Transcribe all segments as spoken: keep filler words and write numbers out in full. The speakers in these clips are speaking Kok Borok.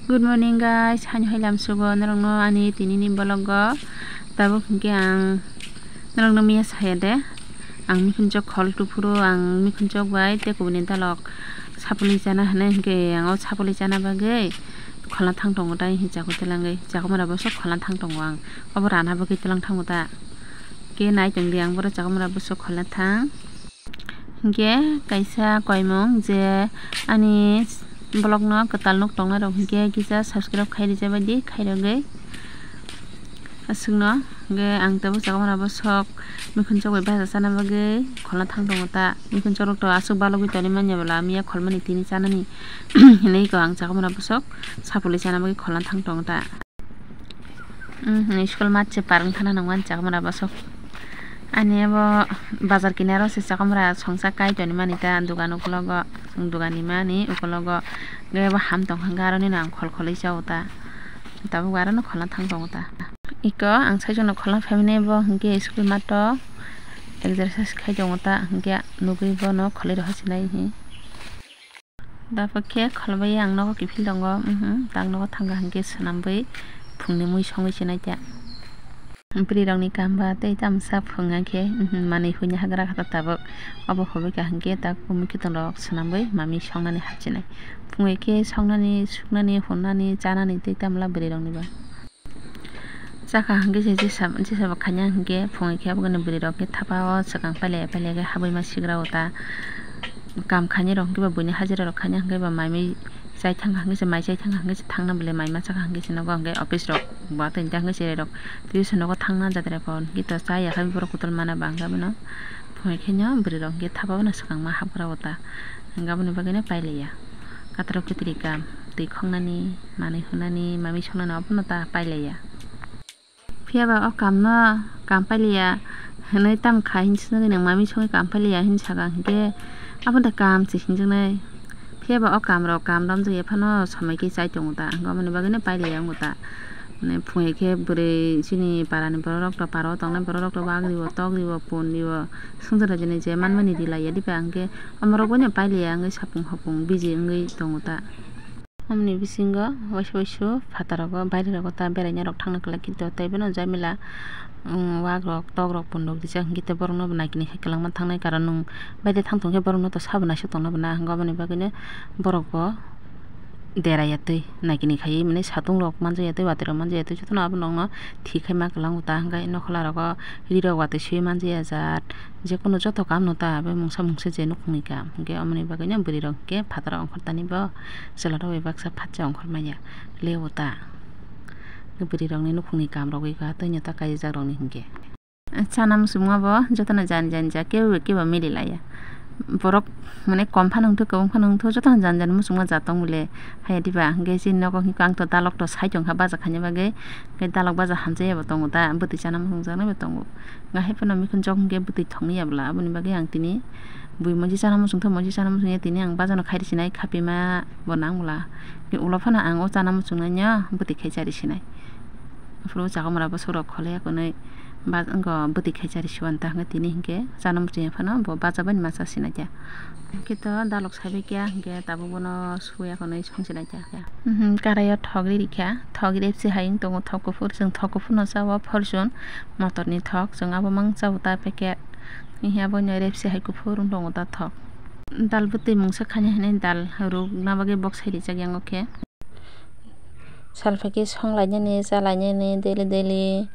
Good morning guys, hani hailam sugo norokno ani tinini vlog o. Tabuk hinkhe ang norokno miya saya de, ang mikhunchok khol tuphuru, ang mikhunchok bai tei kubuni dalok sapulwi chana hinwi hinkhe ang o sapulwi chana bagwi kholna thang tongo tai hinwi chakhu telangwi, chakhumara bwswk kholna thang tongo ang, obo rana bagwi telang thango ta. Khe nai tongdi ang borok chakhumara bwswk kholna thang. Hinkhe kaisa koimung je ani vlog no kwtal nuk tongnai rok hinkhe kisa subscribe khai rijak bai di, khairogwi aswkno. Hinkhe ang tabuk chakhumara bwswk mikhunchok bai bacha chana bagwi kholna thang tongo ta, mikhunchok rok to aswk balogwi tongwi manya bwla miya kholmani tini chanani hinwi ko ang chakhumara bwswk sapulwi chana bagwi kholna thang tongo ta. School mat se parwng thana nangmani chakhumara bwswk. Ani abo bazar kinaro se chakhumara songsa kai toni mani ta, dogan ukulogo, dogan ni mani ukulogo, ge abo ham tong kha, aroni no ang khol kholwi chao ta, tabuk aro no kholna thang tongo ta. Iko ang saichung no kholna phaimani bo hinkhe school mato exercise khai tongo ta, hinkhe nugwi bono kholwi rohor sinai hi. Dapha khe kholbai ang nogo kiphil tongo, mhm, tak nogo thangkha hinkhe swnamwi phungni mui songwi sinai ta. Bwrwi rokni kam ba tei tamsa phunga khe, mhm, manwi huina hagra kha tabuk. Obo hobai kha hinkhe tak mui kitung rok swnamwi mami songnani hapchinai. Phungwi khe songnani, suknani, honnani, chanani tei tamla bwrwi rokni ba. Chakha hinkhe se jesa, jesa bo khaina hinkhe phungwi khe aboni bwrwi rok khe thapa o swkang pailai pailai khe habwi ma sigra o ta. Kam khainai rok hinkhe bo buini hajira rok khaina hinkhe bo mai mui chai thangkha hinkhe se, mai chai thangkha hinkhe se thangna bwle mai ma chakha hinkhe se nogo hinkhe office rok bo tei hinkhe se rok tei se nogo thangna jatra bo hinkhe to cha ya khe borok kotor mana ba hinkhe abono phungwi khe no bwrwi rok hinkhe thapa o no swkang ma hapgra o ta hinkhe aboni bagwi no pailai ya. Katrok kitri kam, twi khoknani, manwi hunani, mami songnani abono ta pailaiya. Phiya ba o kamno kam pailaiya hinwi tamo kha hinwi swngwi nang mami songwi kam pailaiya hinwi saka hinkhe abono da kam se hinjaknai. Phiya ba o kamrok kam romjakya phano somoi khe chai tongo ta, hinkhe aboni bagwino pailaiya wngo ta. Mane phungwi khe bwrwi chini parani borok rok to, paro tongnai borok rok to bagri o, togri o, pon ri o, songchar jani je manmani ri laiya diba, hinkhe omorok bai no pailaiya wngwi sapung hopung busy wngwi tongo ta. Omoni bisingo waisa waisa phataro go baire rogo ta beraina rok thangna kwlai khe to tei bono jamila, um, wak rok tok rok pon rok rijak hinkhe borok no bo naikini khe kwlangma thangnai, karon nwng baire thang tong khe borok no to sabo naisuk tongna bo na, hinkhe aboni bagwi no borok bo deraiya twi naikini khaiwi mane satung rok manjakya tei watui rok manjakya tei jotono abono thik khai ma kwlango ta, hinkhe nokhola rogo ri rok watui sui manjakya jat, jekunu joto kam no ta abo mungsa mungsa je nukhungni kam, hinkhe aboni bagwi no bwrwi rok hinkhe phataro ongkhor tani bo chwla rok bai baksa phatsa ongkhor manya lewo ta, bwrwi rokni nukhungni kam rogwi kha tei no ta kaijak rokni hinkhe. Chana muchungma bo jotono jani jani ja, kebo kebo mili laiya. Borok mane kom phano wngthok, kwbang phano wngthok, jotono jani jani muchungma ja tong bole. Haiya diba, hwnkhe chini nogo hwnkhe ang to dalok to sai tongkha baja khaina bagwi. Hwnkhe dalok baja hamjaya bo tongo da, bwtwi chana muchungjaknai bo tongo. Hwnkhe hai phano mikhuljok hwnkhe bwtwi thoknwi ya bwla, aboni bagwi ang tini bui monji chana muchungthok, monji chana muchungya tini ang bajano khairi sinai, khapima bo nang bwla. Hwnkhe ulo phano ang o chana muchungnaino bwtwi khai chari sinai. Aphuru chakhumra bwswk rok kholya kwnwi ba wngkha bwtwi khai chari siwan ta hwnkhe tini hwnkhe chana muchungya phano bo bacha bai masa sinai khe. Hwnkhe to dalok saibai khe hwnkhe tabuk bono suya kwnwi song sinai khe. Mhm, karai o thok ri rikha, thok repsi hai wng tongo, thok kuphur, chwng thok kuphur no cha o, Fortune motor ni thok, chwng abo mang cha o ta packet. Hiya bo no repsi hai kuphur wng tongo ta thok. Dal bwtwi mungsa khaina hinwi dal rwkna bagwi bok sai rijak yango khe. Salphaikhe songlainani, chalainani daily daily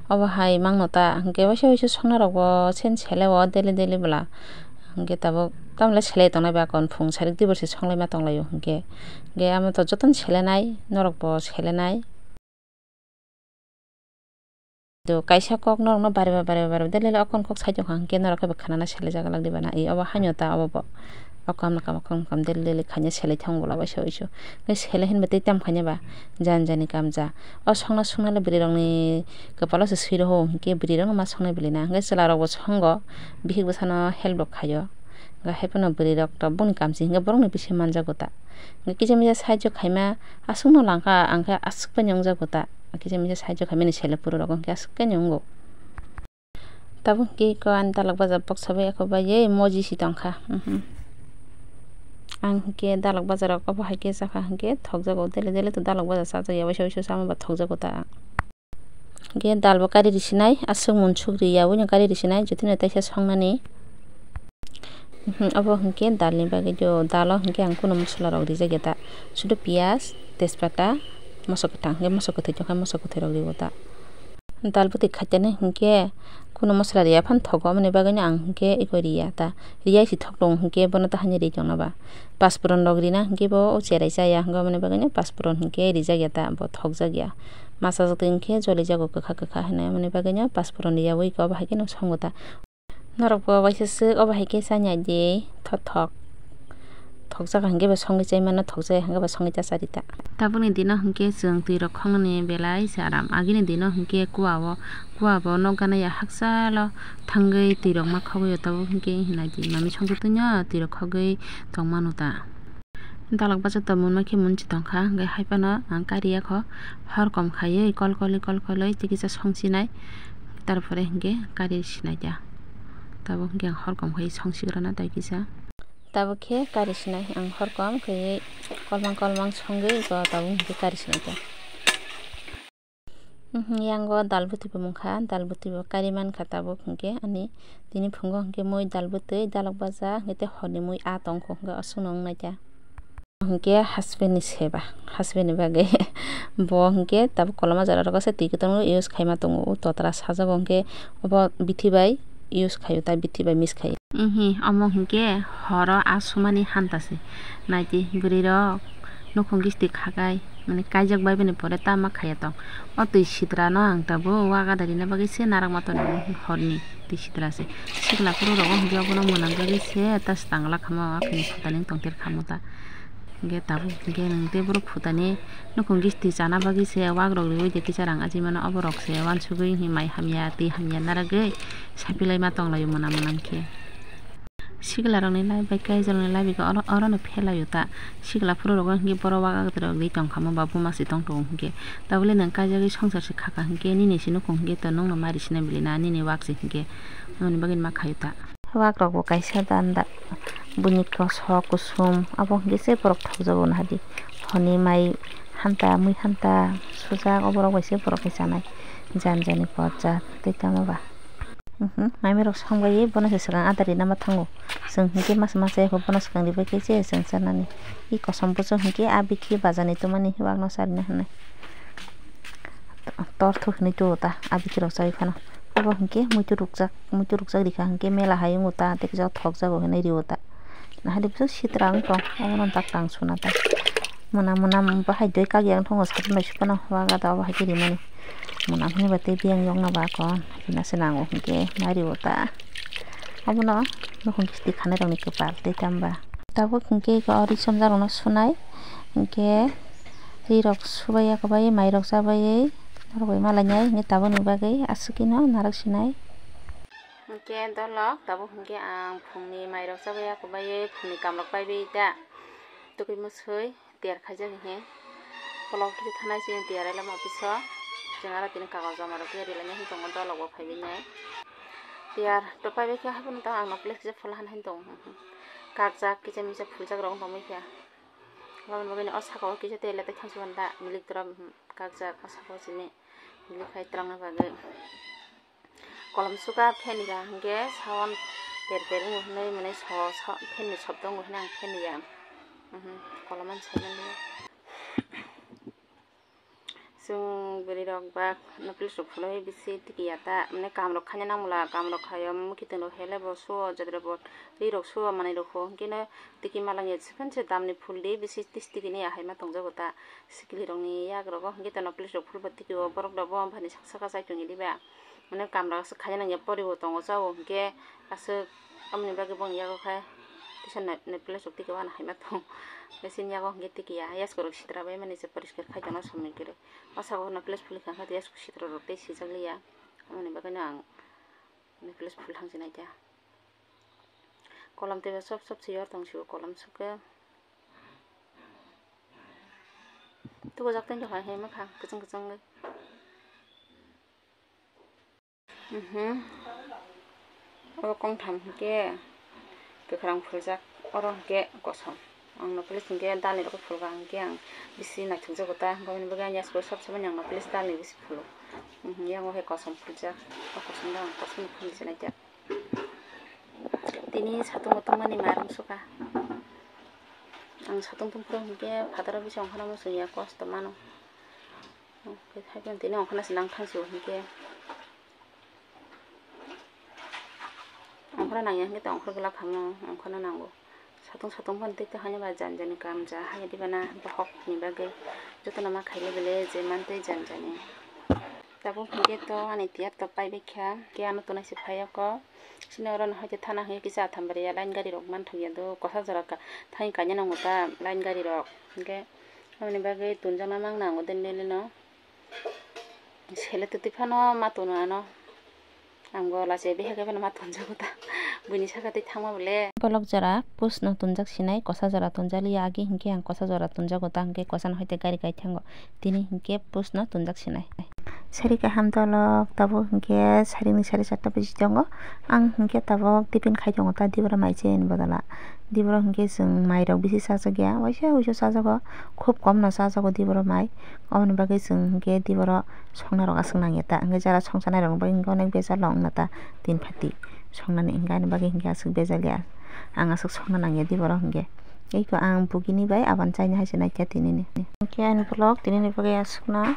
obo hai mangno ta, hwnkhe waisa waisa songnarokbo sen sele o daily daily bwla. Hwnkhe tabuk tamle selai tongnai ba kon phung sarik twi borsi songlaima tonglaio hwnkhe. Hwnkhe amo to jotono selenai, norokbo selenai. To kaisa kok norokno bare ba, bare ba, bare ba, daily daily o kon kok sai tongkha, hwnkhe norok khe bo khanana selai jaga lak diba na? I obo haino ta obo bo. O kam no kam, o kam no kam, daily daily khaina selai thang bwla waisa waisa. Hwnkhe selai hinba tei tam khaina ba, jani jani kam ja. O songna songna le bwrwi rokni kwpalo se swi rw o, hwnkhe bwrwi rokno ma songnai bwlwi na. Hwnkhe chwla rokbo songo, bihik bwsano help rok khaio. Hwnkhe hai phano bwrwi rok to boni kam se hwnkhe borokni bisingo manjago ta. Hwnkhe kisa misa sahajyo khaima aswkno langkha, ang khe aswk bai wngjago ta. Kisa misa sahajyo khaimani sele puro rok hwnkhe aswk khe wngo. Tabuk hwnkhe iko ani dalok baja boksa bai eko bai ye moji si tongkha. Mhm. Ang hinkhe dalok bajarok obo hai khe chakha hinkhe thokjago, dele dele to dalok bajar chajakya, waisa waisa sama ba thokjago ta. Hinkhe dal bo kari risinai, aswk munsuk riya, buino kari risinai, jotono teisa songnani. Mhm, obo hinkhe dalni bagwi jo, dalo hinkhe ang kunu mosola rok rijakya ta, sudu piyaj, tejpata, moso kwthang, hinkhe moso kwthwi tongkha, moso kwthwi rok riwo ta. Dal bwtwi khaitani hinkhe kunu mosola riya phano thogo, aboni bagwino ang hinkhe eko riya ta. Riya se thok tongo hinkhe bono ta hani ri tongna ba. Paspuron rok rina hinkhe bo o cherai chaya hinkhe aboni bagwino paspuron hinkhe rijakya ta, bo thokjakya. Masa jotwi hinkhe jolijago kwkha kwkha hinwi, aboni bagwino paspuron riyawi eko abo hai kheno songo ta. Norok bo waisa swk obo hai khe chani di thothok. Thokjak hinkhe bo songwi chai mano, thokjak hinkhe bo songwi ta chari ta. Tabukni dino hinkhe chwng twi rok khoknani belai se aram. Agini dino hinkhe kua o, kua bo nok gana ya hakchalo thangwi twi rok ma khogwi o, tabuk hinkhe hinai di mami songwi twi no twi rok khogwi tong mano ta. Dalok bacha tongmung no khe mung chi tongkha, hwnkhe hai phano ang kari ya kho, hor kom khaiwi kol kolwi kol kolwi tei kisa song chinai, tarpore hwnkhe kari sinai ta. Tabuk hwnkhe ang hor kom khaiwi song sigrana tai kisa. Tabuk khe kari sinai ang hor kom khaiwi kolmang kolmang songwi eko tabuk hwnkhe kari sinai ta. Mhm, yango dal bwtwi bo mungkha, dal bwtwi bo kari mankha tabuk hinkhe ani tini phungo hinkhe mui dal bwtwi dalok baja hinkhe tei horni mui a tongkho hinkhe aswkno wng naikha. Hinkhe husband ni seba, husband ni bagwi bo hinkhe tabuk koloma jora rogo se twi kwtangno use khaima tongo, o totra sajago hinkhe obo bithi bai use khaio, ta bithi bai miss khaio. Ihi, omo hinkhe horo asumani hanta se. Naidi bwrwi rok nukhung gisti khakai, mane kaijak bai bini pore tama khaiya tong. O twi sitra no ang tabuk waga da rina bagwi se narak ma tongo horni twi sitra se. Sikla phuru rogo hinkhe obono mwnam jagwi se ta swtang la khamo, akhini phatani tongthir khamo ta. Hinkhe tabuk hinkhe nwng tei borok phutani nukhung gisti chana bagwi se wagrok riui de kisa rang aji mano, oborok se wansugui hi mai hamya twi hamya naragwi sapilai ma tonglaio mwnam mwnam khe. Sikla rokni life bai kaijalni life bai oro, orono phelaio ta. Sikla phuru rogo hinkhe borok waga kwtwrok ri tongkha mo ba buma se tongthogo hinkhe. Tabole nwng kaijagwi songsar se khaka hinkhe nini se nukhung hinkhe to nwngno mari sinai bili na nini wak se hinkhe. Aboni bagwi ma khaio ta. Wak rok bo kaisa danda buini koso kusum abo hwnkhe se borok thokjago nahadi. Honi mai hanta mui hanta sujak oborok bai se borok khe chanai jani jani pojak tei tamo ba. Mhm, maimai rok song bai bono se swkang adari nama thango. Chwng hwnkhe masa masa eko bono swkang ribai khe se chwng chanani. I kosom bwswk hwnkhe a bikhi bazani twmani wakno charina hwnwi. Tor thuk hinwi tuo ta, a bikhi rok chaui phano. Abo hinkhe muitu rukjak, muitu rukjak rikha hinkhe mela hai wngo ta, tei kisa thokjago hinwi rio ta. Nahali bwswk sitra wng tong, obono dak tang suna ta. Mwnam mwnam bahai doi kagiyang thongo, satung bai sukano waga da obo hai khe rimani. Mwnam hinwi ba tei biyang yokna ba kon, rina se nango hinkhe ma rio ta. Obono nukhung kisti khanai rokni kwpal tei tamba. Tabuk hinkhe eko ri chomjak rokno sunai hinkhe. Ri rok subaiya kwbai, mai rok chabaiwi norok bai malainai hinkhe tabukni bagwi aswk no narwk sinai. Hinkhe dolok tabuk hinkhe ang phungni mai rok chabaiya kwbaiwi phungni kam rok paibai ta. Tugui mwswi tiyar khaijak hinkhe. Kolok khe thanai chini tiyar elama office o. Chwng aro tini kagoj joma rok khe rilainai hinwi tongo, dolok bo phaibai nai. Tiyar to paibai khe haphano tong ang no place kisa phola han hinwi tongo. Kakjak kisa misa phuljak rok wng tongbai khe. Aboni bagwi no o saka o kisa tei le tei thangsu ganda milik drop, hmm, kakjak o saka o simi milik hai twlangna bagwi. Kolom suka fan ya hinkhe sound per per wngo hinwi mane so, so fan ni shobdo wngo hinwi ang fan ya. Mhm, kolom ani side o. Chwng bwrwi rok ba nople rok phunui bisi tiki ya ta, mane kam rok khaina nang mula, kam rok khaio, mwkhitwng rok hele bo suo, jadre bo ri rok suo, manwi rok huo, hinkhe no tiki malang ya, siphon se dam ni phul di, bisi tis tiki ni ahai ma tong jago ta, sikli rok ni yak rogo, hinkhe ta nople rok phul bo tiki o, borok rok bo bani sak saka chai tong ya diba, mane kam rok aswk khaina nang ya, pori bo tongo cha o, hinkhe aswk. Aboni bagwi boni yago khe kisa nai-, naiples rok tiki wano hai ma tong. Machine yago hwnkhe tiki ya, yasku rok sitra bai mani se poriskar khai tongna somoi kwrwi. O saka o naiples phuli kha khe yasku sitra rok tei sijak liya. Aboni bagwi no ang naiples phul thang sinai kha. Kolom tei bo sop sop se yor tong sio kolom sokhe. Tukujak tei hai hai ma kha kwchwng kwchwng. Mhm. Oro kongtham hinkhe kwkhwrang phuljak, oro hinkhe kosom. Ang no police hinkhe dalni rok phulga hinkhe ang bisi naithokjago ta, hinkhe aboni bagwi ang yasku sob somoi ang no police dalni bisi phulo. Yang o hai kosom phuljak, o kosom no ang kosom phulwi se naijak. Tini satung bo tongmani marung suka. Ang satung tongphuru hinkhe phataro bisi ongkhorna muchungya, kosto mano. Tini ongkhorna se nang thansu hinkhe. Ongkhorna nangya hinkhe tei ongkhor glak hamya ongkhorna nango. Satung satung phano tei tei haino ba jani jani kam ja haya diba na bohok ni bagwi jotono ma khaile bele je mantwi jani jani. Tabuk hinkhe to ani tiyar to paibaikha, khe ano tonai se phaiya kok. Chini oro no hoite thana hinkhe kisa Athambari ya line gari rok manthokya do, kwchajora thani kainwi nango ta line gari rok. Hinkhe aboni bagwi tonjakna mang nango de nini no. Sele twtwi phano ma tono ano. Ang bo lachi bihai khe phano ma tonjago ta. Buini saka twi thangma bole. Bolok jora post no tonjak sinai, kwchajora tonjak liya, agi hinkhe ang kwchajora tonjago ta, hinkhe kwchano hoite gari kai thango. Tini hinkhe post no tonjak sinai. Sari kaham dolok, tabuk hinkhe sarini sari charta baji tongo. Ang hinkhe tabuk tiffin khai tongo ta, diboro mai chayani bodol o. Diboro hinkhe chwng mairok bisi chajakya, waisa waisa chajago, khub kom no chajago diboro mai. Oboni bagwi chwng hinkhe diboro songna rok aswk nangya ta, hinkhe jara songchanairokni bagwi hinkhe onek bejal no wngna ta tin pati songnani, hinkhe ani bagwi hinkhe aswk bejal ya, ang aswk songna nangya diboro hinkhe. Eiko ang bugini bai abani chaina hai se naikha tinini. Hinkhe ani vlog tinini bagwi aswkno.